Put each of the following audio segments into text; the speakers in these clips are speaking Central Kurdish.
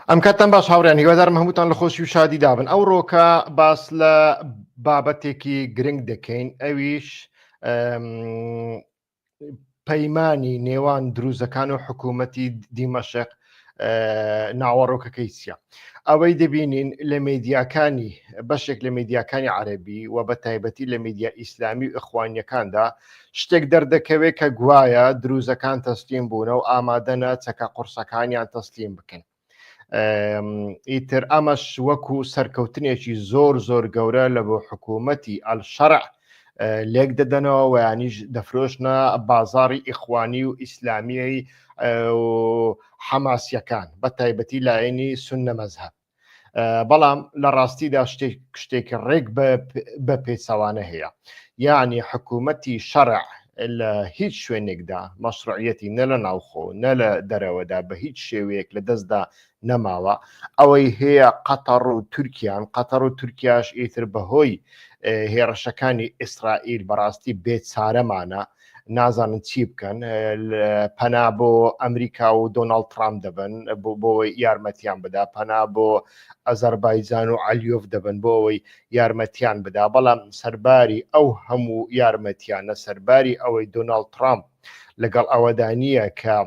ئەم کاتتان باش هاوڕێن هیوادارم هەمووتان لە خۆشی و شادی دابن ئەو ڕۆکە باس لە بابەتێکی گرنگ دەکەین ئەویش پەیمانی نێوان دروزەکان و حکوومەتی دیمەشق ناوەڕۆکەکەی چییە؟ ئەوەی دەبینین لە میدیاکانی بەشێک لە میدیاکانی عەربی و بە تایبەتی لە میدیا ئیسلامی و ئیخوانیەکاندا شتێک دەردەکەوێت کە گوایە دروزەکان تەسلیم بوونە و ئامادەنە چەکە قورسەکانیان تەسلیم بکەن. ئیتر ئەمەش وەکو سەرکەوتنێکی زۆر زۆر گەورە لە بۆ حکوومەتی ئەلشەرع لێک دەدەنەوە ویانیش دەفرۆشنە بازاری ئیخوانی و ئیسلامیی حەماسیەکان بە تایبەتی لایەنی سنە مەزهب بەڵام لە ڕاستیدا شتێک شتێکی ڕێک بە پێچەوانە هەیە یعنی حکوومەتی شەرع لە هیچ شوێنێکدا مەشروعیەتی نە لە ناوخۆ نە لە دەرەوەدا بە هیچ شێوەیەک لە دەستدا نەماوە ئەوەی هەیە قەتەڕ و تورکیان قەتەڕ و تورکیاش ئیتر بەهۆی هێڕشەکانی ئیسرائیل بەڕاستی بێچارەمانە نازانن چی بکەن پەنا بۆ ئەمریکا و دۆناڵد ترامپ دەبن بۆ یارمەتیان بدا پەنا بۆ ئەزەربایجان و علیۆف دەبن بۆ ئەوەی یارمەتیان بدا بەڵام سەرباری ئەو هەموو یارمەتیانە سەرباری ئەوەی دۆناڵد ترامپ لەگەڵ ئەوەدا نییە کە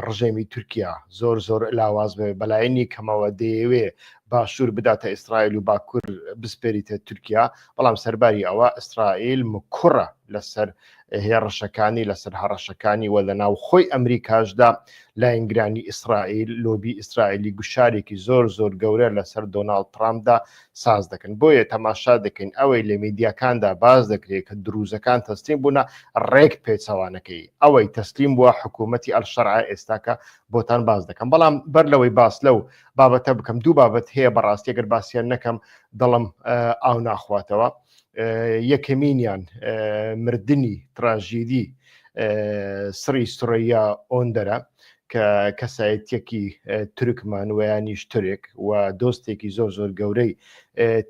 ڕژێمی تورکیا زۆر زۆر لاواز بێ بەلایەنی کەمەوە دەیەوێ باشوور بداتە ئیسرائیل و باکوور بسپێریتە تورکیا بەڵام سەرباری ئەوە ئیسرائیل مکوڕە لەسەر هێڕشەکانی لەسەر هەڕەشەکانی و لە ناوخۆی ئەمریکاشدا لاینگرانی ئیسرائیل لۆبی ئیسرائیلی گوشارێکی زۆر زۆر گەورە لەسەر دۆناڵد ترامپدا ساز دەکەن بۆیە تەماشا دەکەین ئەوەی لە میدیاکاندا باس دەکرێت کە دروزەکان تەسلیم بوونە ڕێک پێچەوانەکەی ئەوەی تەسلیم بووە حکوومەتی ئەلشەرع ئێستاکە بۆتان باس دەکەم بەڵام بەر لەوەی باس لەو بابەتە بکەم دوو بابەت هەیە بەڕاستی گەر باسییان نەکەم دڵم ئاو ناخواتەوە یەکەمینیان مردنی تراژیدی سڕی سڕەیا ئۆندەرە کە کەسایەتیەکی تورکمان ویانیش تورک و دۆستێکی زۆر زۆر گەورەی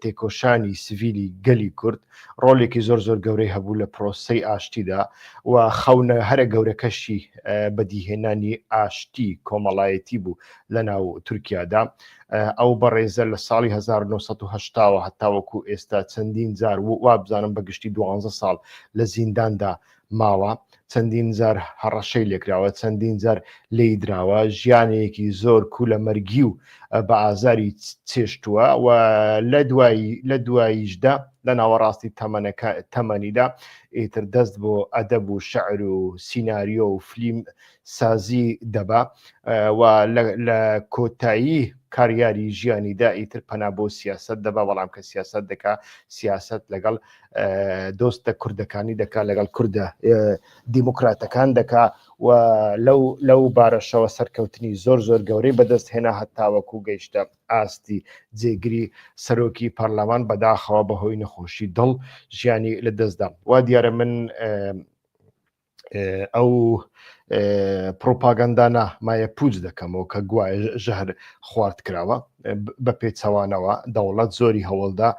تێکۆشانی سڤیلی گەلی کورد ڕۆلێکی زۆر زۆر گەورەی هەبوو لە پرۆسەی ئاشتیدا و خەونە هەرە گەورەکەشی بەدیهێنانی ئاشتی کۆمەڵایەتی بوو لە ناو تورکیادا ئەو بەڕێزە لە ساڵی 1970ەوە هەتاوەکو ئێستا چەندین جار و وابزانم بە گشتی دوانزە ساڵ لە زینداندا ماوە چەندین جار هەڕەشەی لێکراوە چەندین جار لێی دراوە ژیانێکی زۆر کولە مەرگی و بە ئازاری چێشتووە و لە دوایی لە دواییشدا لە ناوەڕاستی تەمەنەکە تەمەنیدا ئیتر دەست بۆ ئەدەب و شعر و سیناریۆ و فلیم سازی دەبا و لە کۆتایی کاریاری ژیانیدا ئیتر پەنا بۆ سیاست دەبا بەڵام کە سیاست دەکا سیاست لەگەڵ دۆستە کوردەکانی دەکا لەگەڵ کوردە دیموکراتەکان دەکا و لەو لەو بارەشەوە سەرکەوتنی زۆر زۆر گەورەی بەدەست هێنا هەتاوەکو گەیشتە ئاستی جێگری سەرۆکی پەرلەمان بەداخەوە بەهۆی نەخۆشی دڵ ژیانی لەدەستدا وا دیارە من ئەو پروپاگەندانە مایە پوچ دەکەمەوە کە گوایە ژەهر خوارد کراوە بە پێچەوانەوە دەوڵەت زۆری هەوڵدا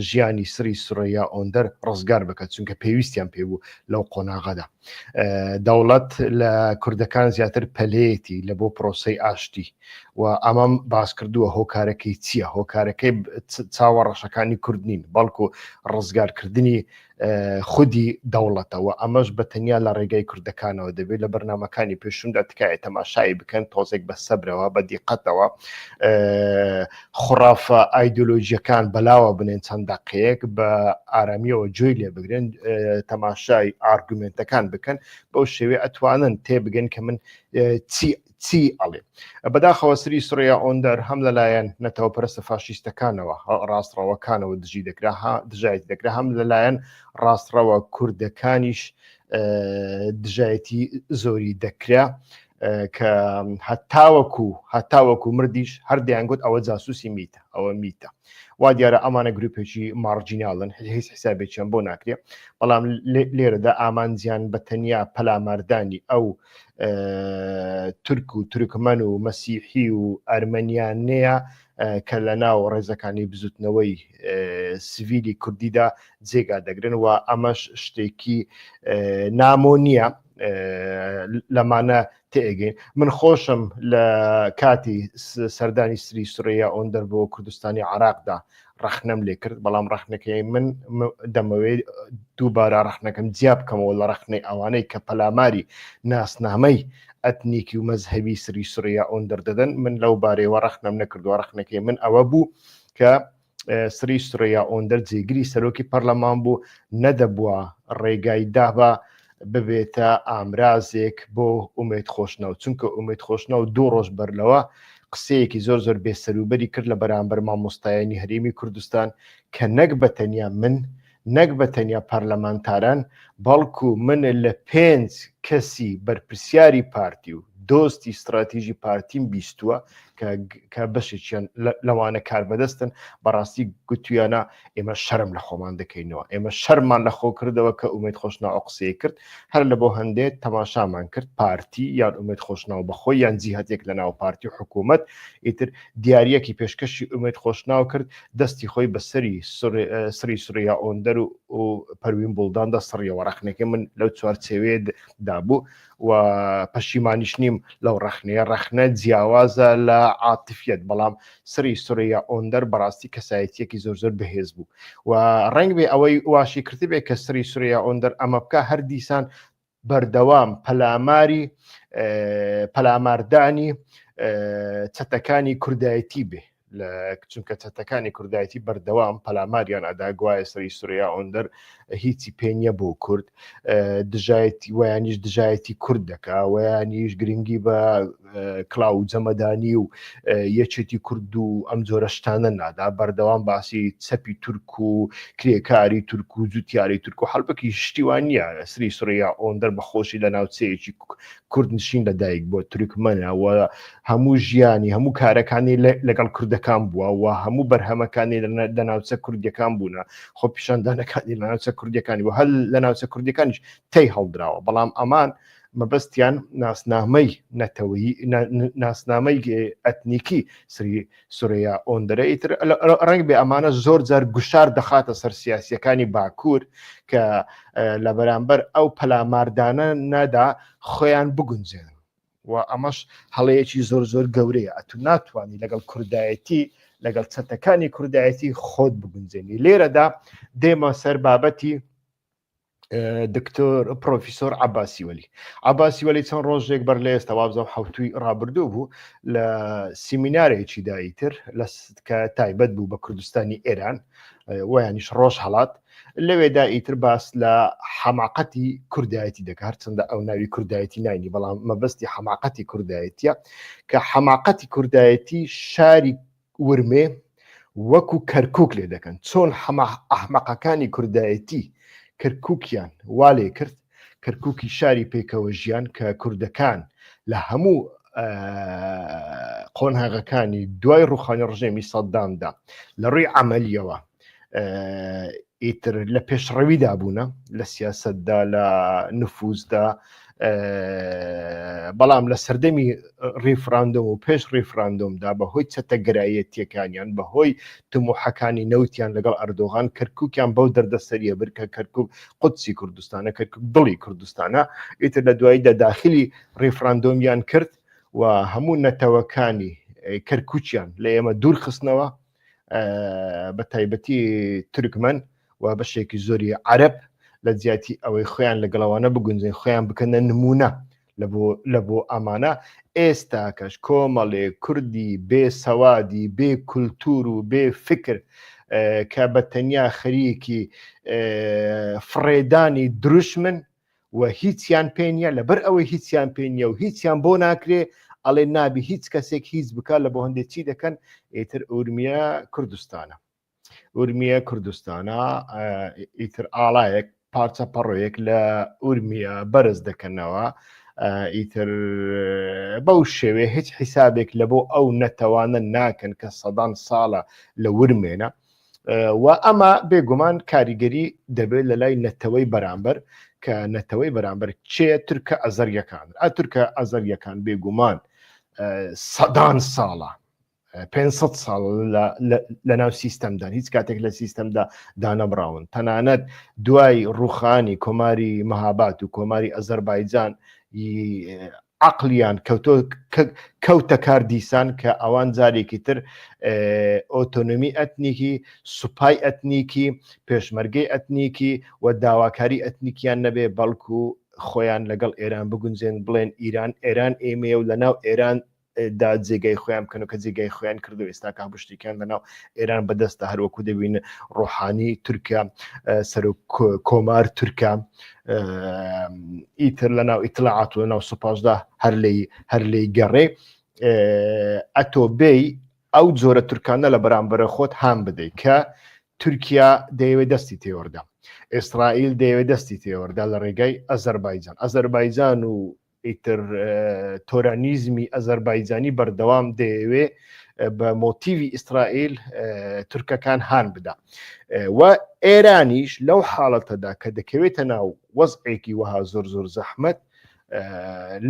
ژیانی سری سڕەیا ئۆندەر ڕزگار بکە چونکە پێویستیان پێبوو لەو قۆناغەدا دەوڵەت لە کوردەکان زیاتر پەلەیەتی لە بۆ پرۆسەی ئاشتی و ئەمەم باس کردووە هۆکارەکەی چییە هۆکارەکەی چاوە ڕەشەکانی کورد نین بەڵکو ڕزگارکردنی خودی دەوڵەتە و ئەمەش بە تەنیا لە ڕێگای کوردەکانەوە دەبێت لە بەرنمەکانی پێشوندا تکایە تەماشایی بکەن تۆزێک بە سەبرەوە بە دیقەتەوە خڕافە ئایدۆلۆژیەکان بەلاوە بنێن چەند دقەیەک بە ئارامیەوە گوێی لێ بگرن تەماشای ئارگومنتەکان بکەن بەو شێوێ ئەتوانن تێبگەن کە من چی چی ئەڵێ؟ بەداخەوە سری سڕیا ئۆندەر هەم لەلایەن نەتەوەپەرستە فاشیستەکانەوە ڕاستڕەوەکانەوە دژی دەکرا ها دژایەتی دەکرا هەم لەلایەن ڕاستڕەوە کوردەکانیش دژایەتی زۆری دەکرا کە هەتاوەکو هەتاوەکو مردیش هەر دەیانگوت ئەوە جاسوسی میتە ئەوە میتە وا دیارە ئەمانە گروپێکی مارجیناڵن هیچ حسابێکیان بۆ ناکرێ بەڵام لێرەدا ئامانجیان بە تەنیا پەلاماردانی ئەو تورک و تورکمەن و مەسیحی و ئەرمەنیانەیە کە لە ناو ڕێزەکانی بزوتنەوەی سڤیلی کوردیدا جێگا دەگرن و ئەمەش شتێکی نامۆ نییە لەمانە. تێگەین من خۆشم لە کاتی سەردانی سری سورەیا ئۆندەر بۆ کوردستانی عراقدا ڕەخنەم لێ کرد بەڵام ڕەخنەکەی من دەمەوێت دووبارە ڕەخنەکەم جیا بکەمەوە لە ڕەخنەی ئەوانەی کە پەلاماری ناسنامەی ئەتنیکی و مەزهەبی سری سورەیا ئۆندەر دەدەن من لەو بارەیەوە ڕەخنەم نەکردووە ڕەخنەکەی من ئەوە بوو کە سری سورەیا ئۆندەر جێگری سەرۆکی پەرلەمان بوو نەدەبووە ڕێگای دابا ببێتە ئامرازێک بۆ ئومێد خۆشناو چونکە ئومێد خۆشناو دوو ڕۆژ بەر لەوە قسەیەکی زۆر زۆر بێسەروبەری کرد لە بەرامبەر مامۆستایانی هەرێمی کوردستان کە نەک بە تەنیا من نەک بە تەنیا پەرلەمانتاران بەڵکو من لە پێنج کەسی بەرپرسیاری پارتی و دۆستی ستراتیژی پارتیم بیستووە کە بەشێکیان لەوانە کاربەدەستن بەڕاستی گوتویانە ئێمە شەرم لە خۆمان دەکەینەوە ئێمە شەرمان لە خۆ کردەوە کە ئومێد خۆشناو قسەی کرد هەر لە بۆ هەندێک تەماشامان کرد پارتی یان ئومێد خۆشناو بەخۆی یان جیهتێک لە ناو پارتی و حکوومەت ئیتر دیاریەکی پێشکەشی ئومێد خۆشناو کرد دەستی خۆی بەسەری سری سورەیا ئۆندەر و پەروین بوڵداندا سڕیەوە ڕەخنەکەی من لەو چوارچێوەیە دابوو و پەشیمانیش نیم لەو ڕەخنەیە ڕەخنە جیاوازە لە عاتفیەت بەڵام سری سورەیا ئۆندەر بەڕاستی کەسایەتیەکی زۆر زۆر بەهێز بوو و ڕەنگ بێ ئەوەی واشی کردبێ کە سری سورەیا ئۆندەر ئەمە بکە هەر دیسان بەردەوام پەلاماری پەلاماردانی چەتەکانی کوردایەتی بێ چونکە چەتەکانی کوردایەتی بەردەوام پەلاماریان ئەدا گوایە سری سوریا ئۆندەر هیچی پێ نییە بۆ کورد دژایەتی ویانیش دژایەتی کورد دەکا ویانیش گرنگی بە کڵاو و جەمەدانی و یەکێتی کورد و ئەم جۆرە شتانە نادا بەردەوام باسی چەپی تورک و کرێکاری تورک و جوتیاری تورک و حەلبەکی شتی وان نییە سری سوریا ئۆندەر بە خۆشی لە ناوچەیەکی کوردنشین لەدایک بووە تورکمەنە و هەموو ژیانی هەموو کارەکانی لەگەڵ کوردەکان بووە و هەموو بەرهەمەکانی لە ناوچە کوردیەکان بوونە خۆپیشاندانەکانی لە ناوچە کوردیەکانی و هەر لە ناوچە کوردیەکانیش تێی هەڵدراوە بەڵام ئەمان مەبەستیان ناسنامەی نەتەوەیی ناسنامەی ئەتنیکی سری سورەیا ئۆندەرە ئیتر ڕەنگ بێ ئەمانە زۆر جار گوشار دەخاتە سەر سیاسیەکانی باکوور کە لە بەرامبەر ئەو پەلاماردانە نادا خۆیان بگونجێنن و ئەمەش هەڵەیەکی زۆر زۆر گەورەیە ئەتو ناتوانانی لەگەڵ کوردایەتی لەگەڵ چەتەکانی کوردایەتی خۆت بگونجێنی لێرەدا دێمە سەر بابەتی دکتۆر پرۆفیسۆر عباسی وەلی عباسی وەلی چەند ڕۆژێک بەر لە ئێستا وابزانم حوتوی ڕابردوو بوو لە سیمینارێکی دایتر لە کە تایبەت بوو بە کوردستانی ئێران ویانیش ڕۆژ هەڵات لەوێدا ئیتر باس لە حەماقەتی کوردایەتی دەکە هەرچەندە ئەو ناوی کوردایەتی ناینی بەڵام مەبەستی حەماقەتی کوردایەتیە کە حەماقەتی کوردایەتی شاری ورمێ وەکو کەرکک لێ دەکەن چۆن حەمە ئەحمەقەکانی کوردایەتی کەرککیان وا لێ کرد کەرککی شاری پێکەوە ژیان کە کوردەکان لە هەموو قۆناغەکانی دوای ڕوخانی ڕژێمی سەددامدا لە ڕووی عملیەوە ئیتر لە پێشڕەویدا بوونە لە سیاستدا لە نفوزدا بەڵام لە سەردەمی ڕیفراندۆم و پێش ڕیفراندۆمدا بە هۆی چەتەگەرایەتیەکانیان بە هۆی تموحەکانی نەوتیان لەگەڵ ئەردۆغان کەرکوکیان بەو دەردەسەریە بر کە کەرکک قودسی کوردستانە کەرکک دڵی کوردستانە ئیتر لە دواییدا داخلی ڕیفراندۆمیان کرد و هەموو نەتەوەکانی کەرکوچیان لە ئێمە دوور خستنەوە بە تایبەتی تورکمەن و بەشێکی زۆری عەرەب لە جیاتی ئەوەی خۆیان لەگەڵەوانە بگونجێن خۆیان بکەنە نمونە لە بۆ ئەمانە ئێستاکەش کۆمەڵێ کوردی بێ سەوادی بێ کولتور و بێ فکر کە بە تەنیا خەریکی فڕێدانی دروشمن و هیچیان پێ نییە لەبەر ئەوەی هیچیان پێ نییە و هیچیان بۆ ناکرێ ئەڵێ نابی هیچ کەسێک هیچ بکە لە بۆ هەندێک چی دەکەن ئیتر ئورمیە کوردستانە ئورمیە کوردستانە ئیتر ئاڵایەک پارچە پەڕۆیەک لە ئورمیە بەرز دەکەنەوە ئیتر بەو شێوێ هیچ حیسابێک لە بۆ ئەو نەتەوانە ناکەن کە سەدان ساڵە لە ورمێنە و ئەمە بێگومان کاریگەری دەبێت لە لای نەتەوەی بەرامبەر کە نەتەوەی بەرامبەر چێ تورکە ئەزەریەکان ئە تورکە ئەزەریەکان بێگومان سەدان ساڵە 500 ساڵ لە ناو سیستەمدان هیچ کاتێک لە سیستەمدا دانەبراون تەنانەت دوای ڕوخانی کۆماری مەهابات و کۆماری ئەزەربایجان. عەقڵیان کەوتۆ کەوتە کار دیسان کە ئەوان جارێکی تر ئۆتۆنۆمی ئەتنیکی، سوپای ئەتنیکی، پێشمەرگەی ئەتنیکی و داواکاری ئەتنیکیان نەبێ بەڵکو خۆیان لەگەڵ ئێران بگونجێن بڵێن ئیران ئێران ئێمەیە و لەناو ئێران دا جێگای خۆیان بکەن و کە جێگای خۆیان کردو ئێستا کە هەموو شتێکیان لەناو ئێران بەدەستە هەروەکو دەبین ڕۆحانی تورکیا سەرۆک کۆمار تورکیا ئیتر لەناو ئیتلاعات و لەناو سوپاشدا هەر لی هەر لی گەڕێ ئەتۆ بێی ئەو جۆرە تورکانە لە بەرامبەرە خۆت هان بدەیت کە تورکیا دەیەوێت دەستی تێوەردا ئیسرائیل دەیەوێت دەستی تێوەردا لە ڕێگای ئەزەربایجان ئەزەربایجان و ئیتر تۆرانیزمی ئەزەربایجانی بەردەوام دەیەوێ بە مۆتیوی ئیسرائیل تورکەکان هان بدا و ئێرانیش لەو حاڵەتەدا کە دەکەوێتە ناو وەزعێکی وەها زۆر زۆر زەحمەت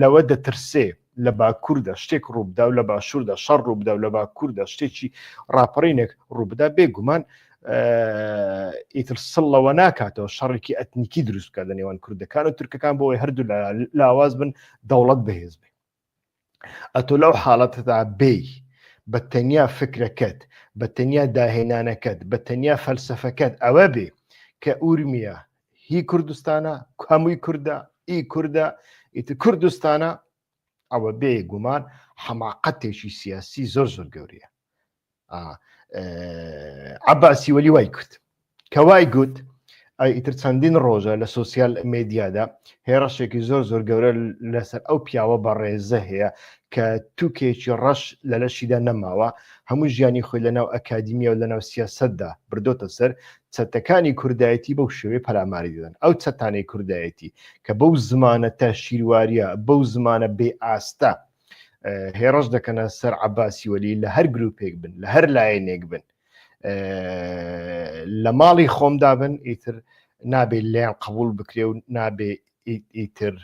لەوە دەترسێ لە باکووردا شتێک ڕووبدا و لە باشووردا شەڕ ڕووبدا و لە باکووردا شتێکی ڕاپەڕینێک ڕووبدا بێگومان ئیتر سڵ لەوە ناکاتەوە شەڕێکی ئەتنیکی دروست بکات لە نێوان کوردەکان و تورکەکان بۆی هەردوو لاواز بن دەوڵەت بەهێز بێ ئەتۆ لەو حاڵەتەدا بێی بە تەنیا فکرەکەت بە تەنیا داهێنانەکەت بە تەنیا فەلسفەکەت ئەوە بێ کە ئورمیە هی کوردستانە هەمووی کوردە ئی کوردە ئیتر کوردستانە ئەوە بێ گومان حەماقەتێکی سیاسی زۆر زۆر گەورەیە عباسی وەلی وای کرد کە وای گوت ئیتر چەندین ڕۆژە لە سوسیال مێدیادا هێڕەشێکی زۆر زۆر گەورە لەسەر ئەو پیاوە بەڕێزە هەیە کە توکێکی ڕەش لە لەشیدا نەماوە هەموو ژیانی خۆی لەناو ئەکادیمیە و لەناو سیاسەتدا بردۆتە سەر چەتەکانی کوردایەتی بەو شێوەیە پەلاماری دەدەن ئەو چەتانەی کوردایەتی کە بەو زمانە تا شیرواریە بەو زمانە بێ ئاستە هێڕش دەکەنە سەر عباسی وەلی لە هەر گروپێک بن لە هەر لایەنێک بن لە ماڵی خۆمدا بن ئیتر نابێت لێیان قبول بکرێ و نابێ ئیتر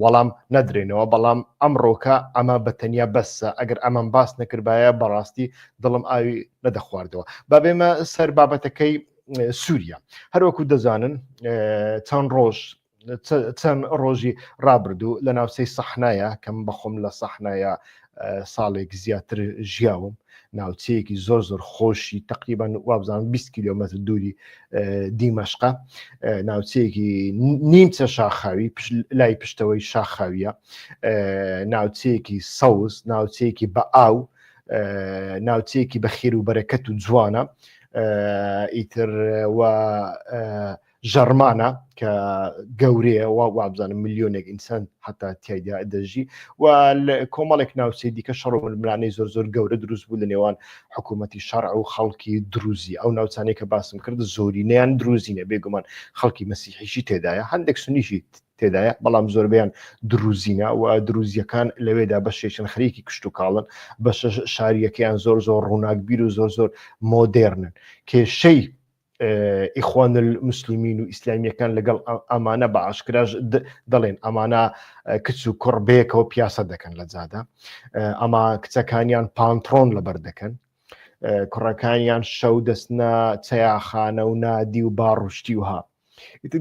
وەڵام نەدرێنەوە بەڵام ئەمڕۆکە ئەمە بە تەنیا بەسە ئەگەر ئەمەم باس نەکردبایە بەڕاستی دڵم ئاوی نەدەخواردەوە با بێمە سەر بابەتەکەی سووریا هەروەکو دەزانن چەند ڕۆژ چەند ڕۆژی ڕابردوو لە ناوچەی سەحنایە کەم بەخۆم لە سەحنایە ساڵێک زیاتر ژیاوم ناوچەیەکی زۆر زۆر خۆشی تقریبان وابزان 20 کیلومتر دووری دیمەشقە ناوچەیەکی نیمچە شاخاوی لای پشتەوەی شاخاویە ناوچەیەکی سەوز ناوچەیەکی بە ئاو ناوچەیەکی بە خێر و بەرەکەت و جوانە ئیتر و ژەرمانە کە گەورەیە وا وابزانم ملیۆنێک ئینسان حتا تیایدا دەژی و کۆمەڵێک ناوچەی دیکە شەڕ و ململانەی زۆر زۆر گەورە دروست بوو لە نێوان حکوومەتی شەرع و خەڵکی دروزی ئەو ناوچانەی کە باسم کرد زۆرینەیان دروزینە بێگومان خەڵکی مەسیحیشی تێدایە هەندێک سنیشی تێدایە بەڵام زۆربیان دروزینە و دروزیەکان لەوێدا بەشێکن خەریکی کشتتوکاڵن بەشە شاریەکەیان زۆر زۆر ڕووناکبیر و زۆر زۆر مۆدێرنن کێشەی ئیخوان المسلمین و ئیسلامیەکان لەگەڵ ئەمانە بە ئاشکراش دەڵێن ئەمانە کچ و کوڕ بەیەکەوە پیاسە دەکەن لە جادە ئەما کچەکانیان پانترۆن لەبەر دەکەن کوڕەکانیان شەو دەستنە چیاخانە و نادی و باڕشتی و ها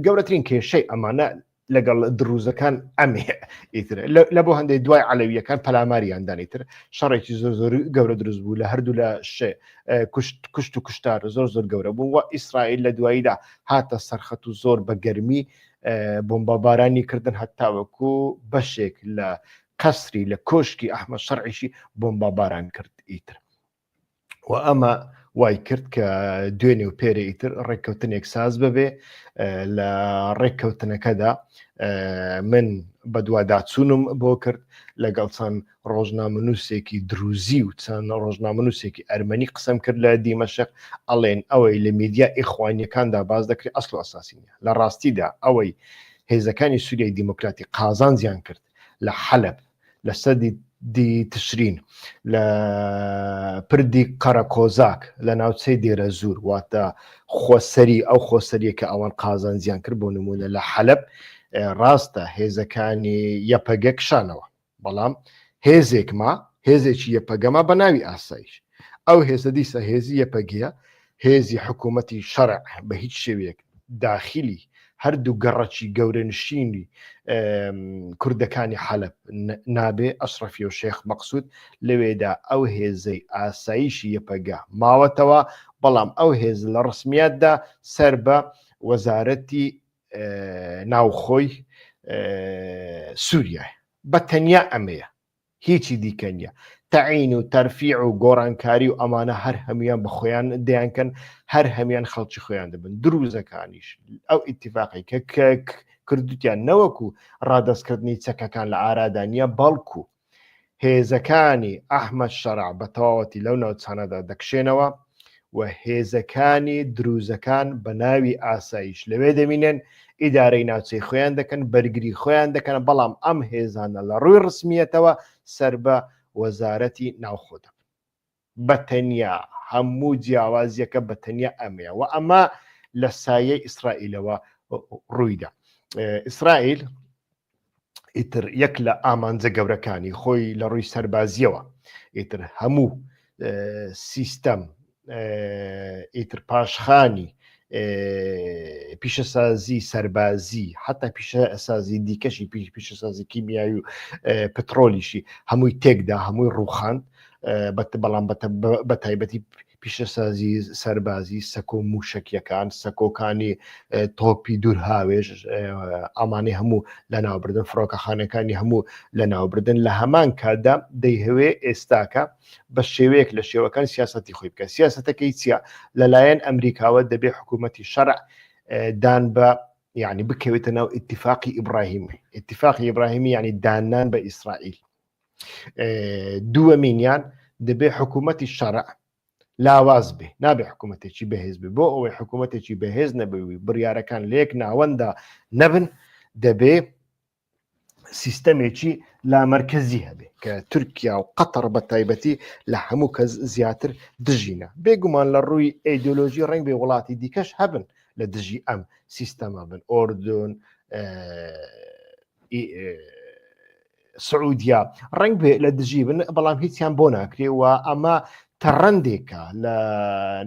گەورەترین کێشەی ئەمانە لەگەڵ دروزەکان ئەمێ ئیتر لە بۆ هەندێک دوای عەلەویەکان پەلاماریان دانی تر شەڕێکی زۆر زۆر گەورە دروست بوو لە هەردوو لە شێ کوشت کوشت و کوشتار زۆر زۆر گەورە بوو و ئیسرائیل لە دواییدا هاتە سەرخەت و زۆر بە گەرمی بۆمبابارانی کردن هەتاوەکو بەشێک لە قەسری لە کۆشکی ئەحمە شەرعیشی بۆمباباران کرد ئیتر و ئەمە وای کرد کە دوێنێ و پێرێ ئیتر ڕێککەوتنێک ساز ببێ لە ڕێککەوتنەکەدا من بەدواداچوونم بۆ کرد لەگەڵ چەند ڕۆژنامەنووسێکی دروزی و چەند ڕۆژنامەنووسێکی ئەرمەنی قسەم کرد لە دیمەشق ئەڵێن ئەوەی لە میدیا ئیخوانیەکاندا باز دەکرێت ئەسڵ و ئەساسی نیە لە ڕاستیدا ئەوەی هێزەکانی سووریای دیموکراتی قازانجیان کرد لە حەلب لە سەدی دی تشرین لە پردی قەرەکۆزاک لە ناوچەی دێرەزوور واتە خۆسەری ئەو خۆسەریە کە ئەوان قازانجیان کرد بۆ نمونە لە حەلب ڕاستە هێزەکانی یەپەگە کشانەوە بەڵام هێزێک ما هێزێکی یەپەگەما بە ناوی ئاسایش ئەو هێزە دیسە هێزی یەپەگەیە هێزی حکوومەتی شەرع بە هیچ شێوەیەک داخلی. هەردوو گەڕەکی گەورەنشینی کوردەکانی حەلەب نابێ، ئەشرەفیە و شێخ مەقسود، لەوێدا ئەو هێزەی ئاسایشی یەپەگە ماوەتەوە، بەڵام ئەو هێز لە ڕسمیاتدا سەر بە وەزارەتی ناوخۆی سووریایە. بە تەنیا ئەمەیە. هیچی دیکە نیە. تەعین و تەرفیع و گۆڕانکاری و ئەمانە هەر هەموویان بە خۆیان دەیانکەن، هەر هەموویان خەڵکی خۆیان دەبن. دروزەکانیش ئەو ئیتیفاقەی کە کردوتیان نەوەکو ڕادەستکردنی چەکەکان لە ئارادا نیە، بەڵکو هێزەکانی ئەحمەد شەرع بە تەواوەتی لەو ناوچانەدا دەکشێنەوە و هێزەکانی دروزەکان بە ناوی ئاسایش لەوێ دەمینن، ئیدارەی ناوچەی خۆیان دەکەن، بەرگری خۆیان دەکەن، بەڵام ئەم هێزانە لە ڕووی ڕسمیەتەوە سەر بە وەزارەتی ناوخۆ دەبن. بە تەنیا هەموو جیاوازیەکە بە تەنیا ئەمەیە و ئەمە لە سایەی ئیسرائیلەوە ڕوویدا. ئیسرائیل ئیتر یەک لە ئامانجە گەورەکانی خۆی لە ڕووی سەربازیەوە ئیتر هەموو سیستەم ئیتر پاشخانی پیشەسازی سەربازی حتا پیشەسازی دیکەشی پیش پیشەسازی کیمیایی و پترۆلیشی هەمووی تێکدا هەمووی ڕوخاند بەڵام بە تایبەتی پیشەسازی سەربازی، سەکۆ مووشەکییەکان، سەکۆکانی تۆپی دوورهاوێژ، ئەمانەی هەموو لەناوبردن، فڕۆکەخانەکانی هەموو لەناوبردن، لە هەمان کاتدا دەیهەوێ ئێستاکە بە شێوەیەک لە شێوەکان سیاسەتی خۆی بکە. سیاسەتەکەی چییە؟ لەلایەن ئەمریکاوە دەبێ حکوومەتی شەرع دان بە یعنی بکەوێتە ناو ئیتفاقی ئیبراهیمی. ئیتفاقی ئیبراهیمی یعنی داننان بە ئیسرائیل. دووەمینیان دەبێ حکوومەتی شەرع لاواز بێ نابێ حکوومەتێکی بەهێز بێ بۆ ئەوەی حکوومەتێکی بەهێز نەبووی بڕیارەکان لەیەک ناوەندا نەبن دەبێ سیستەمێکی لامەرکزی هەبێ کە تورکیا و قەتەر بە تایبەتی لە هەموو کەس زیاتر دژینە بێگومان لە ڕووی ئەیدۆلۆژی ڕنگ بێ وڵاتی دیکەش هەبن لە دژی ئەم سیستەمە بن ئۆردون سعودیا ڕنگ بێ لە دژی بن بەڵام هیچیان بۆ ناکرێ و ئەمە تەڕەندێکە لە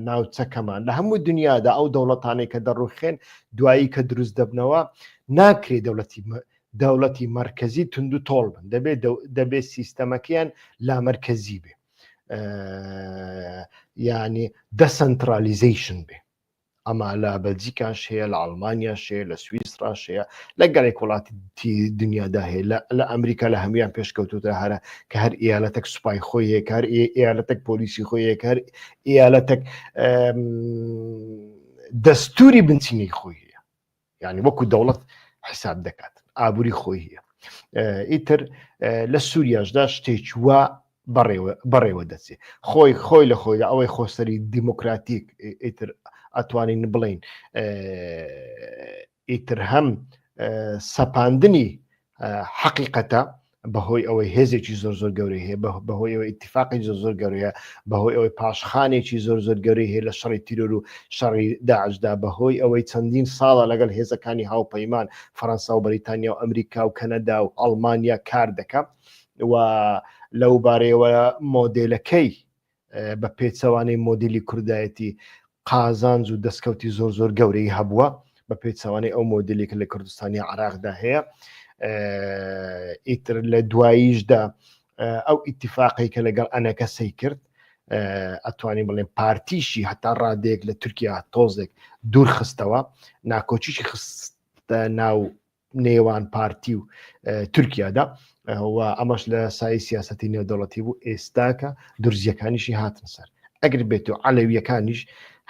ناوچەکەمان لە هەموو دنیادا ئەو دەوڵەتانەی کە دەڕوخێن دوایی کە دروست دەبنەوە ناکرێ دەوڵەتی دەوڵەتی مرکزی تونند و تۆڵ بن دەبێت دەبێت سیستەمەکەیان لامەرکزی بێ یعنی decentralization بێ ئەمە لە بەلجیکاش هەیە، لە ئەڵمانیاش هەیە، لە سویسراش هەیە، لە گەلێک وڵاتی دنیادا هەیە، لە ئەمریکا لە هەمویان پێشکەوتوترە هەرە کە هەر ئیالەتێک سوپای خۆی هەیە، کە هەر ئیالەتێک پۆلیسی خۆی هەیە، کە هەر ئیالەتێک دەستوری بنچینەی خۆی هەیە. یعنی وەکو دەوڵەت حساب دەکات ئابووری خۆی هەیە ئیتر لە سووریاشدا شتێکی وا بەڕێوە دەچێت خۆی خۆی لە خۆیدا ئەوەی خۆسەری دیموکراتیک ئیتر ئەتوانین بڵین ئیتر هەم سەپاندنی حەقیقەتە بەهۆی ئەوەی هێزێکی زۆر زۆر گەورەی هەیە بەهۆی ئەوەی ئیتفاقی زۆر زۆر گەورەیە بەهۆی ئەوەی پاشخانێکی زۆر زۆر گەورەی هەیە لە شەڕی تیرۆر و شەڕی داعشدا بەهۆی ئەوەی چەندین ساڵە لەگەڵ هێزەکانی هاوپەیمان فەرەنسا و بەریتانیا و ئەمریکا و کەنەدا و ئەڵمانیا کار دەکا و لەو بارەیەوە مۆدێلەکەی بە پێچەوانەی مۆدیلی کوردایەتی قازانج و دەستکەوتی زۆر زۆر گەورەی هەبووە بە پێچەوانەی ئەو مۆدلی کە لە کوردستانی عراقدا هەیە ئیتر لە دواییشدا ئەو ئیتفاقی کە لەگەڵ ئەنەکە سەی کرد ئەتوانین بڵێن پارتیشی هەتا ڕادێک لە تورکیا تۆزێک دوور خستەوە ناکۆچیشی خستە ناو نێوان پارتی و تورکیادا و ئەمەش لە سای سیاستی نێودەوڵەتی بوو ئێستاکە دورزیەکانیشی هاتن سەر ئەگەر بێت و عەلەویەکانیش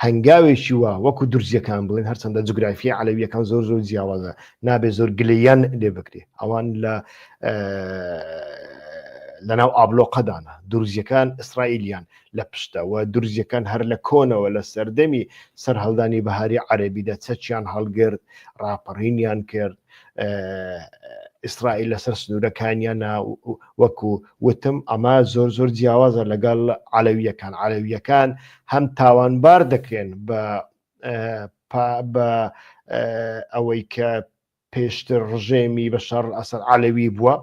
هەنگاوێکی وا وەکو دورزیەکان بڵێن هەرچەندە جوگرافی عەلەویەکان زۆر زۆر جیاوازە نابێ زۆر گلەیان لێ بکرێ ئەوان لە لەناو ئابلۆقەدانە دورزیەکان ئیسرائیلیان لە پشتە و دورزیەکان هەر لە کۆنەوە لە سەردەمی سەرهەڵدانی بەهاری عەرەبیدا چەکیان هەڵگرت، ڕاپەڕینیان کرد، ئیسرائیل لەسەر سنوورەکانیانە وەکو وتم ئەمە زۆر زۆر جیاوازە لەگەڵ عەلەویەکان عەلەویەکان هەم تاوانبار دەکرێن بە بە ئەوەی کە پێشتر ڕژێمی بەشار ئەسەد عەلەوی بووە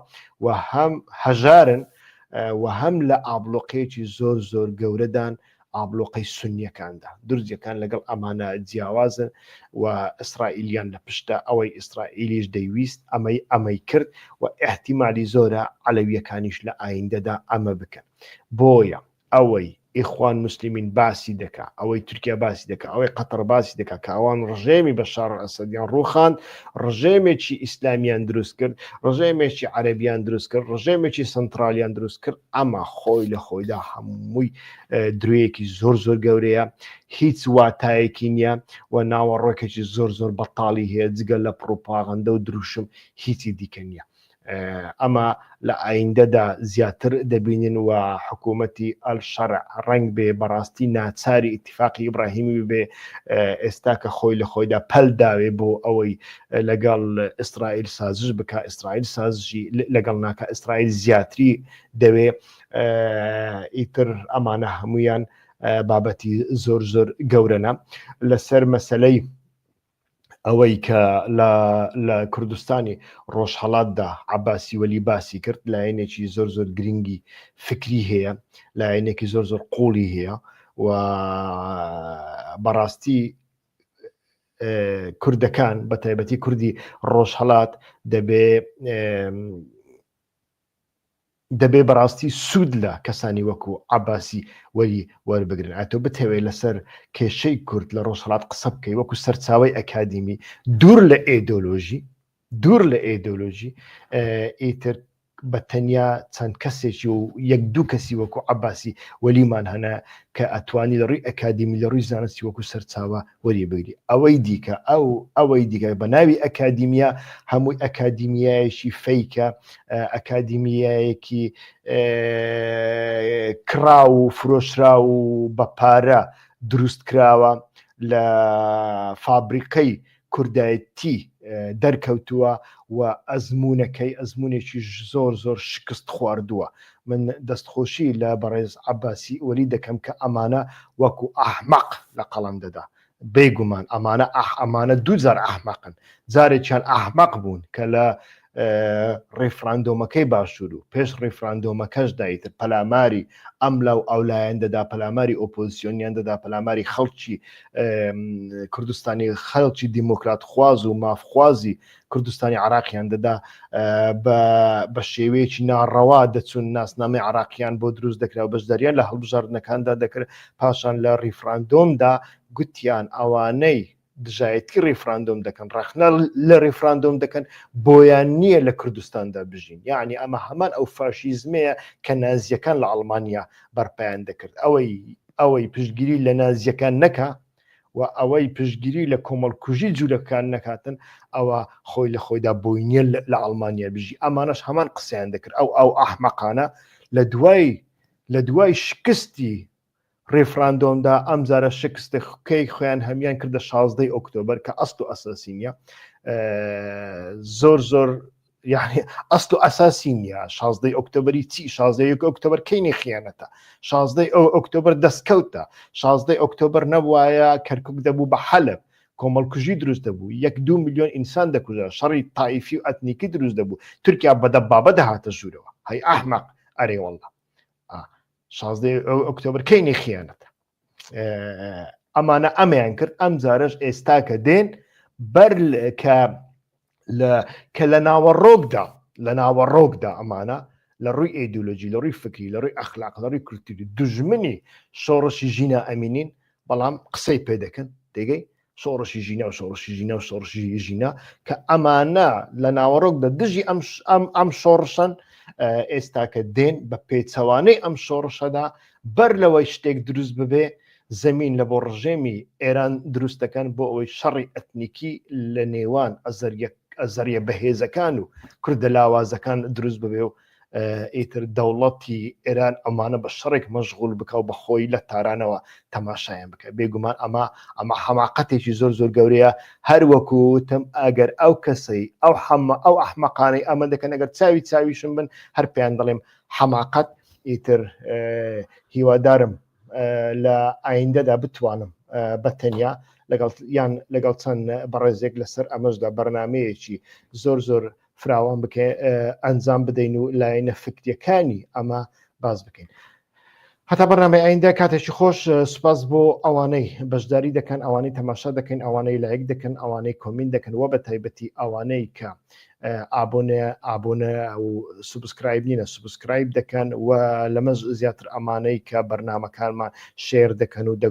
و هەم هەژارن و هەم لە ئابلۆقەیەکی زۆر زۆر گەورەدان. ئابلۆقەی سونیەکاندا. درزیەکان لەگەڵ ئەمانە جیاوازن و ئیسرائیلیان لە پشتە، ئەوەی ئیسرائیلیش دەیویست ئەمەی ئەمەی کرد و ئیحتیمالی زۆرە عەلەویەکانیش لە ئایندەدا ئەمە بکەن. بۆیە ئەوەی ئیخوان موسلیمین باسی دەکا، ئەوەی تورکیا باسی دەکا، ئەوەی قەتەڕ باسی دەکا کە ئەوان ڕژێمی بەشار ئەسەدیان ڕووخاند، ڕژێمێکی ئیسلامیان دروست کرد، ڕژێمێکی عەرەبیان دروست کرد، ڕژێمێکی سەنترالیان دروست کرد، ئەمە خۆی لە خۆیدا هەمووی درۆیەکی زۆر زۆر گەورەیە، هیچ واتایەکی نییە و ناوەڕۆکێکی زۆر زۆر بەتاڵی هەیە، جگە لە پڕوپاغەندە و دروشم هیچی دیکە نییە. ئەمە لە ئایندەدا زیاتر دەبینین و حکوومەتی ئەلشەرع ڕەنگ بێ بەڕاستی ناچاری ئیتیفاقی ئیبراهیمی ببێ ئێستا کە خۆی لە خۆیدا پەل داوێ بۆ ئەوەی لەگەڵ ئیسرائیل سازش بکا ئیسرائیل سازشی لەگەڵ ناکا ئیسرائیل زیاتری دەوێ ئیتر ئەمانە هەمویان بابەتی زۆر زۆر گەورەنە لەسەر مەسلەی ئەوەی کە لە لە کوردستانی ڕۆژهەڵاتدا عەباسی وەلی باسی کرد لایەنێکی زۆر زۆر گرنگی فکری هەیە لایەنێکی زۆر زۆر قوڵی هەیە و بەڕاستی کوردەکان بە تایبەتی کوردی ڕۆژهەڵات دەبێ دەبێ بەڕاستی سوود لە کەسانی وەکو عەباسی وەلی وەربگرن. ئەتۆ بتەوێ لەسەر کێشەی کورد لە ڕۆژهەڵات قسە بکەی وەکو سەرچاوەی ئەکادیمی دوور لە ئێدۆلۆژی دوور لە ئێدۆلۆژی ئیتر بە تەنیا چەند کەسێکی و یەک دوو کەسی وەکو عەباسی وەلیمان هەنە کە ئەتوانی لە ڕووی ئەکادیمی لە ڕووی زانستی وەکو سەرچاوە وەری بگری ئەوەی دیکە ئەو ئەوەی دیکە بە ناوی ئەکادیمیا هەمووی ئەکادیمیایەکی فەیکە ئەکادیمیایەکی کڕاو و فرۆشرا و بە پارە دروست کراوە لە فابریقەی کوردایەتی دەرکەوتووە و ئەزموونەکەی ئەزموونێکی زۆر زۆر شکست خواردووە. من دەستخۆشی لە بەڕێز عەباسی وەلی دەکەم کە ئەمانە وەکو ئەحمەق لە قەڵەم دەدا. بێگومان ئەمانە ئەح ئەمانە دووجار ئەحمەقن. جارێکیان ئەحمەق بوون کە لە ڕیفراندۆمەکەی باشوور و پێش ڕیفراندۆمەکەشدا ئیتر پەلاماری ئەملا و ئەولایان دەدا، پەلاماری ئۆپۆزسیۆنیان دەدا، پەلاماری خەڵکی کوردستانی خەڵکی دیموکراتخواز و مافخوازی کوردستانی عراقیان دەدا، بە شێوەیەکی ناڕەوا دەچوون ناسنامەی عراقیان بۆ دروست دەکرا و بەشداریان لە هەڵبژاردنەکاندا دەکرد، پاشان لە ڕیفراندۆمدا گوتیان ئەوانەی دژایەتی ڕیفراندۆم دەکەن، ڕەخنە لە ڕیفراندۆم دەکەن، بۆیان نییە لە کوردستاندا بژین. یەعنی ئەمە هەمان ئەو فاشیزمەیە کە نازییەکان لە ئەڵمانیا بەرپایان دەکرد. ئەوەی ئەوەی پشتگیری لە نازییەکان نەکا و ئەوەی پشتگیری لە کۆمەڵکوژی جوولەکان نەکاتن، ئەوە خۆی لە خۆیدا بۆی نییە لە ئەڵمانیا بژی. ئەمانەش هەمان قسەیان دەکرد. ئەو ئەو ئەحمەقانە لە دوای لە دوای شکستی ڕیفراندۆمدا ئەمجارە شکستەکەی خۆیان هەمیان کردە شازدەی ئۆکتۆبەر کە ئەست و ئەساسی نییە زۆر زۆر یعنی ئەست و ئەساسی نییە شازدەی ئۆکتۆبری چی شازدەی ئۆکتۆبەر کەینی خیانەتە شازدەی ئەو ئۆکتۆبەر دەستکەوتە شازدەی ئۆکتۆبەر نەبوایە کەرکک دەبوو بە حەلب کۆمەڵکوژی دروست دەبوو یەک دو میلیۆن ئینسان دەکوژا شەڕی تایفی و ئەتنیکی دروست دەبوو تورکیا بەدەبابە دەهاتە ژوورەوە هەی ئەحمەق ئەرێ والله شازدەی ئۆکتۆبر کەینی خیانەتە ئەمانە ئەمەیان کرد ئەم جارش ئێستا کە دێن بەر کە کە لە ناوەڕۆکدا لە ناوەڕۆکدا ئەمانە لە ڕووی ئەیدۆلۆژی لە ڕووی فکری لە ڕووی ئەخلاق لە ڕووی کولتوری دژمنی شۆڕشی ژینا ئەمینین بەڵام قسەی پێ دەکەن تێگەی شۆڕشی ژینا و شۆڕشی ژینا و شۆڕشی ژینا کە ئەمانە لە ناوەڕۆکدا دژی ئەم ئەم ئەم شۆڕشن ئێستا کە دێن بە پێچەوانەی ئەم شۆڕشەدا بەر لەوەی شتێک دروست ببێ زمین لە بۆ ڕژێمی ئێران دروست دەکەن بۆ ئەوەی شەڕی ئەتنیکی لە نێوان ئەزەریە ئەزەریە بەهێزەکان و کوردە لاوازەکان دروست ببێ و ئیتر دەوڵەتی ئێران ئەمانە بە شەڕێک مەشغول بکە و بە خۆی لە تارانەوە تەماشایان بکە بێگومان ئەمە ئەمە حەماقەتێکی زۆر زۆر گەورەیە هەر وەکو وتم ئەگەر ئەو کەسەی ئەو حەمە ئەو ئەحمەقانەی ئەمە دەکەن ئەگەر چاوی چاویشم بن هەر پێیان دەڵێم حەماقەت ئیتر هیوادارم لە ئایندەدا بتوانم بە تەنیا لەگەڵ یان لەگەڵ چەند بەڕێزێک لەسەر ئەمەشدا بەرنمەیەکی زۆر زۆر فراوان بکەین ئەنجام بدەین و لایەنە فکریەکانی ئەمە باس بکەین. هەتا بەرنامەی ئایندە کاتێکی خۆش سوپاس بۆ ئەوانەی بەشداری دەکەن ئەوانەی تەماشا دەکەن ئەوانەی لایک دەکەن ئەوانەی comment دەکەن وە بە تایبەتی ئەوانەی کە ئابۆنە ئابۆنە و subscribe نینە subscribe دەکەن و لەمە زیاتر ئەمانەی کە بەرنمەکانمان share دەکەن و دەگو.